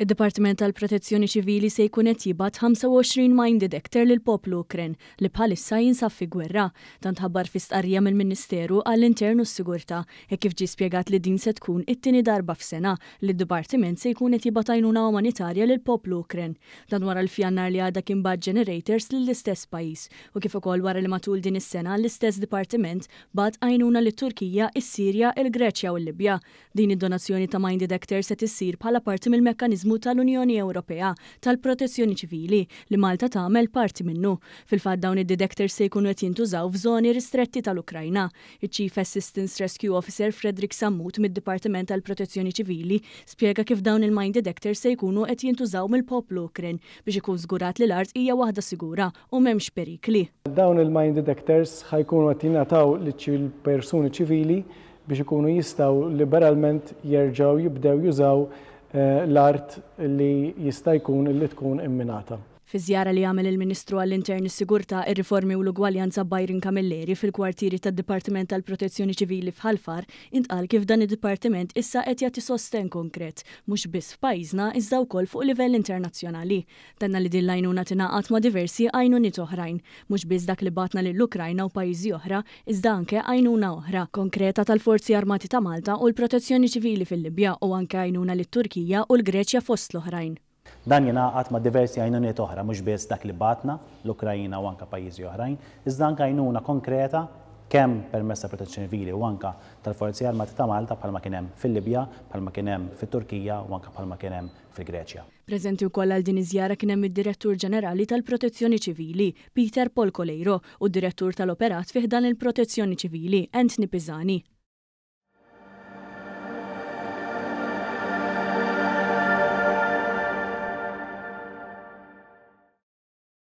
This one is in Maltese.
Id-Dipartiment tal-Protezzjoni Ċivili se jkun qed jibgħat 25 mine detector lill-poplu Ukren li bħalissa jinsab fi gwerra. Dan tħabbar fi stqarrija mill-Ministeru għall-Intern u s-Sigurtà, hekk kif ġie spjegat li din se tkun it-tieni darba f'sena li d-Dipartiment se jkun qed jibgħat għajnuna umanitarja lill-poplu Ukren. Dan wara li f'Jannar li għadda kien bagħat generators lill-istess pajjiż u kif ukoll wara li matul din is-sena l-istess Dipartiment bagħat għajnuna lit-Turkija, is-Sirja, il-Greċja u l-Libja. Din id-donazzjoni ta' mine detectors se issir bħala parti mill-mekkaniżmu tal-Unjoni Ewropea tal-Protezzjoni Ċivili li Malta tagħmel parti minnu. Fil-fatt, dawn id-detectors se jkunu qed jintużaw f'żoni ristretti tal-Ukrajna. Iċ-Chief Assistance Rescue Officer Frederick Sammut mid-Dipartiment tal-Protezzjoni Ċivili spjega kif dawn il-mine detectors se jkunu qed jintużaw mill-poplu Ukren biex ikun żgurat li l-art hija waħda sigura u m'hemmx perikli. Dawn il-mine detectors ħa jkunu qed jingħataw lill-persuni ċivili biex ikunu jistgħu liberalment jerġgħu jibdew jużaw l-art li jista' jkun li tkun imminata. Fi żjara li għamel il-Ministru għall-Intern, is-Sigurtà, ir-Riformi u l-Ugwaljanza Byron Camilleri fil-kwartieri tad-Dipartiment tal-Protezzjoni Ċivili f'Ħal Far, intqal kif dan id-dipartiment issa qed jagħti sosten konkret, mhux biss f'pajjiżna iżda wkoll fuq livell internazzjonali. Tenna li din l-għajnuna tingħaqad ma' diversi għajnuniet oħrajn, mhux biss dak li bagħatna lill-Ukrajna u pajjiżi oħra, iżda anke għajnuna oħra konkreta tal-Forzi Armati ta' Malta u l-Protezzjoni Ċivili fil-Libja u anke għajnuna lit-Turkija u l-Greċja fost l-oħrajn. Dan jingħaqad ma' diversi għajnuniet oħra, mhux biss dak li bagħatna l-Ukrajina u anke pajjiżi oħrajn, iżda anke għajnuna konkreta kemm permezz ta' Protezzjoni Ċivili u anke tal-Forzi Armati ta' Malta bħalma kien hemm fil-Libja, bħalma kien hemm fit-Turkija u anke bħalma kien hemm fil-Greċja. Preżenti wkoll għal din iż-żjara kien hemm id-Direttur Ġenerali tal-Protezzjoni Ċivili, Peter Paul Coleiro, u d-Direttur tal-Operat fi ħdan il-Protezzjoni Ċivili, Anthony Pisani.